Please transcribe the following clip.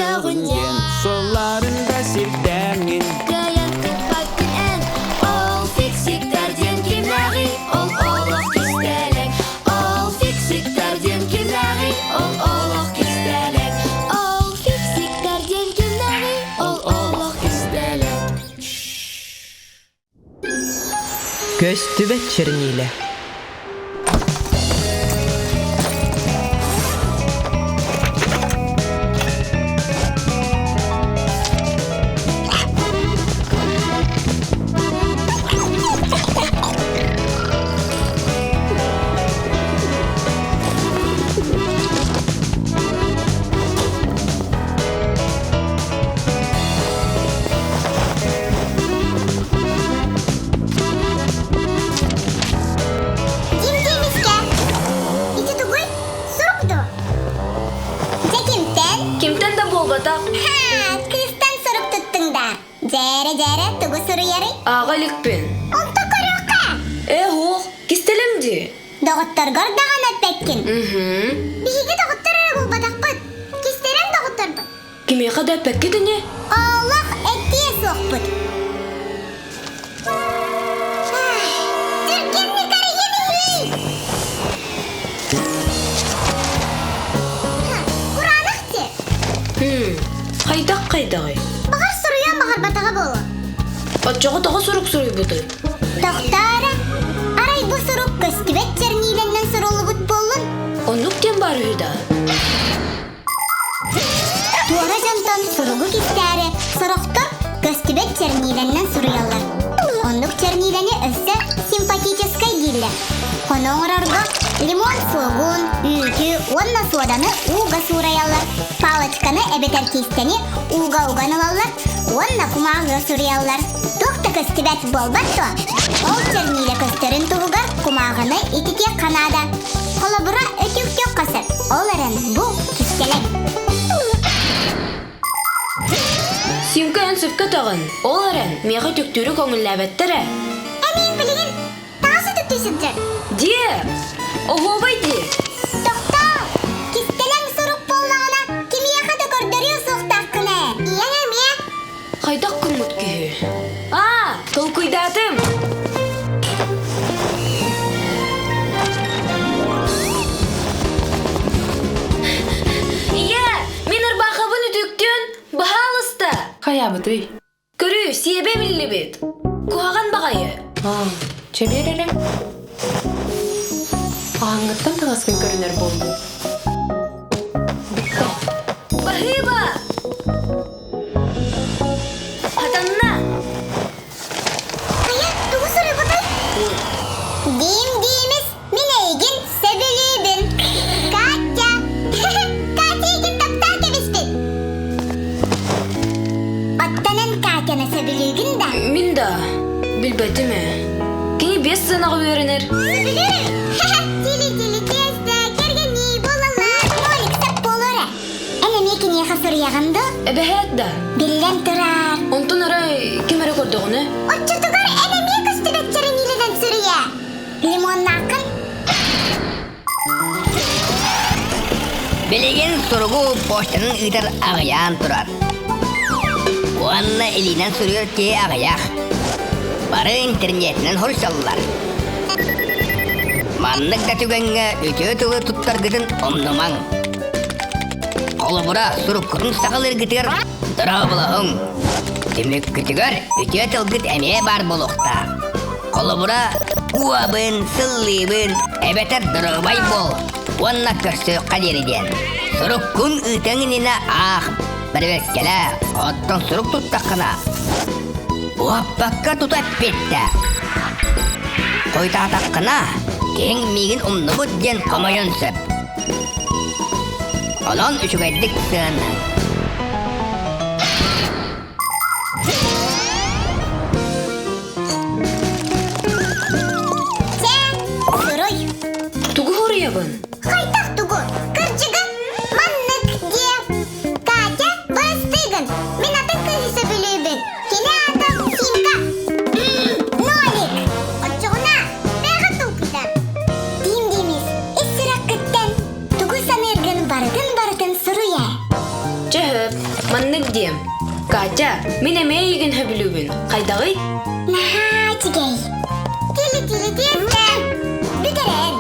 Көрдөҕүн диэн Суолларын да сирдээҥҥин Кыайан туппаккын эн Ол фиксиктэр диэн кимнээҕий Ол олох кистэлэҥ Ол фиксиктэр диэн кимнээҕий Ол олох кистэлэҥ Ол фиксиктэр диэн кимнээҕий Ол олох кистэлэҥ Көстүбэт чернилэ Ким диэмискэ? Ити тугуй? Сурук дуо? Дьэ кимтэн? Кимтэн да буолбатах. Ха, кыыстан сурук туттуҥ да. Дьээрэ-дьээрэ тугу суруйарый? Ааҕа иликпин. Онто көрүөххэ. Ээ, суох, кистэлэҥ дии. Доҕотторгор даҕаны эппэккин. Биһиги доҕоттор эрэ буолбатахпыт. Кистэлэҥ доҕотторбут. Кимиэхэ да эппэккит ини? Олох этиэ суохпут. Түргэнник арыйан иһиий! Кураанах сир. Хайдах хайдаҕый? Баҕар суруйан баҕарбатаҕа буолуо. Оччоҕо тоҕо сурук суруйбутуй? Тохтоо эрэ. Арай бу сурук көстүбэт черниилэннэн суруллубут буоллун? Оннук диэн баар үһү да? Туора дьонтон суругу кистээри сорохтор көстүбэт черниилэннэн суруйаллар. Оннук черниилэни өссө симпатическай дииллэр. Хоно оҥорорго лимон суогун, үүтү уонна суоданы ууга суурайаллар, палочканы эбэтэр киистэни ууга уган ылаллар уонна кумааҕыга суруйаллар. Туох да көстүбэт буолбат дуо? Ол черниилэ көстөрүн туһугар кумааҕыны ититиэххэ наада. Холобура, өтүүктүөххэ сөп. Ол эрэн бу кистэлэҥ. Симка эн сөпкө өтөҕүн. Ол эрэн, миэхэ үтүктүүрү көҥүллээбэттэр ээ. Эмиин билигин таҥас үтүктүү сылдьар. Диэ! Оһуобай дии! Тохтоо! Кистэлэҥ сурук буоллаҕына, кимиэхэ да көрдөрүө суохтааххын ээ. Ийэҥ эмиэ Хайдах гыммыт киһи? Аа, толкуйдаатым! Ийээ, мин ырбаахыбын үтүктүн, баһаалыста! Хайаабытый? Көрү, сиэбэ биллибит. Куһаҕан баҕайы. Аа, чэбиэр эрэ. Аһаҥҥыттан таҥаскын көрүнэр буоллуҥ. Бүттэ. Баһыыба! Хатанна! Хайа, тугу суруйбутай? Дим-димис, мин эйигин сөбүлүүбүн. Катя! Катя эйигин таптаан кэбиспит. Оттон эн Катяны сөбүлүүгүн да? Мин да. Билбэтим ээ. Кини биэс сыанаҕа үөрэнэр. Сөбүлүүр! Тили-тили тиэстэ, кэргэннии буолаллар. Нолик сөп буолуо эрэ. Эн эмиэ киниэхэ суруйаҕын дуо? Эбэһээт да. Биллэн турар. Онтон арай ким эрэ көрдөҕүнэ? Оччотугар эн эмиэ көстүбэт чэрэниилэнэн суруйа. Лимоннааххын? Билигин суругу почтанан ыытар аҕыйаан турар. Уонна илиинэн суруйар киһи аҕыйах. Бары интернетинэн хоруйсаллар. Маннык да түгэҥҥэ үтүө тылы туттаргытын умнумаҥ. Холобура, суруккутун саҕалыыргытыгар дорооболоһуҥ. Түмүккүтүгэр үтүө тылгыт эмиэ баар буолуохтаах. Холобура, уабын, сыллыыбын, эбэтэр доруобай буол уонна көрсүөххэ диэри диэн. Суруккун ыытыаҥ иннинэ аах, бэрэбиэркэлээ, оттон сурук туттаххына, уоппакка тута эппиэттээ. Хойутаатаххына, киһиҥ миигин умнубут диэн хомойон сөп. Онон үчүгэйдик сыана. Чэ, суруй. Тугу хоруйабын? Хайдах тугу? Кырдьыга, маннык диэ. Катя, бырастыыгын. Мин атын кыыһы сөбүлүүбүн. Кини аата Симка. Нолик. Оччоҕуна, бэйэҕин толкуйдан. Дим-димис, ис сүрэххиттэн тугу саныыргын барытын-барытын суруй ээ. Чэ. Маннык диэм. Катя, мин эмиэ эйигин сөбүлүүбүн. Хайдаҕый? Наһаа үчүгэй. Тили-тили тиэстэ. Бүтэрэн.